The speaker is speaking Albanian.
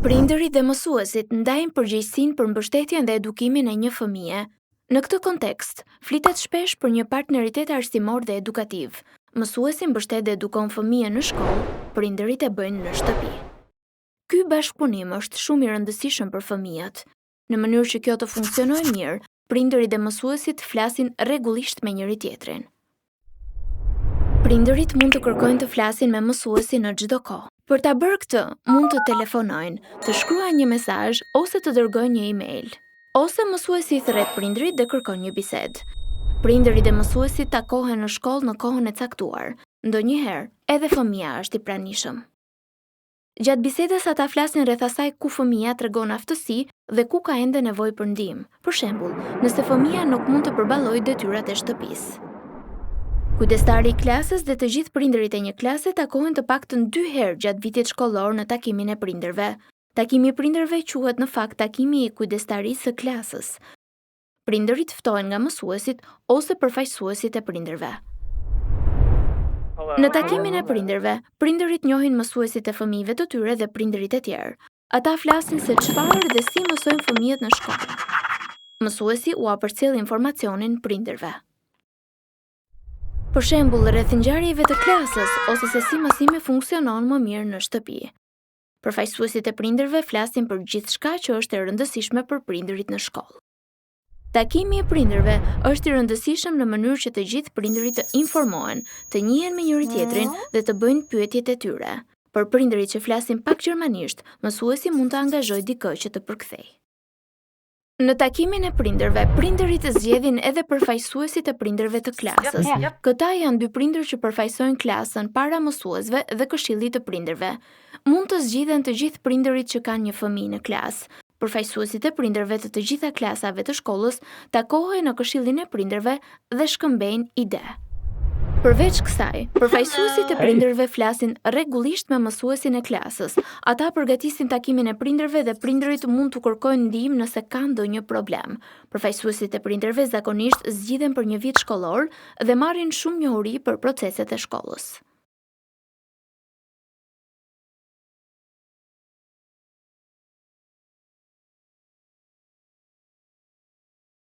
Prindërit dhe mësuesit ndajnë përgjegjësinë për mbështetjen dhe edukimin e një fëmije. Në këtë kontekst, flitet shpesh për një partneritet arsimor dhe edukativ. Mësuesi mbështet dhe edukon fëmijën në shkollë, prindërit e bëjnë në shtëpi. Ky bashkëpunim është shumë i rëndësishëm për fëmijët. Në mënyrë që kjo të funksionojë mirë, prindërit dhe mësuesit flasin rregullisht me njëri-tjetrin. Prindërit mund të kërkojnë të flasin me mësuesin në çdo kohë. Për ta bërë këtë, mund të telefonojnë, të shkruajnë një mesazh ose të dërgojnë një email. Ose mësuesi i thërret prindërit dhe kërkon një bisedë. Prindërit dhe mësuesit takohen në shkollë në kohën e caktuar. Ndonjëherë, edhe fëmija është i pranishëm. Gjatë bisedës ata flasin rreth asaj ku fëmija tregon aftësi dhe ku ka ende nevojë për ndihmë, për shembull, nëse fëmija nuk mund të përballojë detyrat e shtëpisë. Kujdestari i klasës dhe të gjithë prindërit e një klase takohen të paktën dy herë gjatë vitit shkollor në takimin e prindërve. Takimi i prindërve quhet në fakt takimi i kujdestarisë së klasës. Prindërit ftohen nga mësuesit ose përfaqësuesit e prindërve. Në takimin e prindërve, prindërit njohin mësuesit e fëmijëve të tyre dhe prindërit e tjerë. Ata flasin se çfarë dhe si mësojnë fëmijët në shkollë. Mësuesi ua përcjell informacionin prindërve. Për shembull, rreth ngjarjeve të klasës ose se si mësimi funksionon më mirë në shtëpi. Përfaqësuesit e prindërve flasin për gjithçka që është e rëndësishme për prindërit në shkollë. Takimi i prindërve është i rëndësishëm në mënyrë që të gjithë prindërit të informohen, të njihen me njëri-tjetrin dhe të bëjnë pyetjet e tyre. Për prindërit që flasin pak gjermanisht, mësuesi mund të angazhojë dikë që të përkthejë. Në takimin e prindërve, prindërit zgjedhin edhe përfaqësuesit e prindërve të klasës. Këta janë dy prindër që përfaqësojnë klasën para mësuesve dhe këshillit të prindërve. Mund të zgjidhen të gjithë prindërit që kanë një fëmijë në klasë. Përfaqësuesit e prindërve të të gjitha klasave të shkollës takohen në këshillin e prindërve dhe shkëmbejnë ide. Përveç kësaj, përfaqësuesit e prindërve flasin rregullisht me mësuesin e klasës. Ata përgatisin takimin e prindërve dhe prindërit mund t'u kërkojnë ndihmë nëse kanë ndonjë problem. Përfaqësuesit e prindërve zakonisht zgjidhen për një vit shkollor dhe marrin shumë njohuri për proceset e shkollës.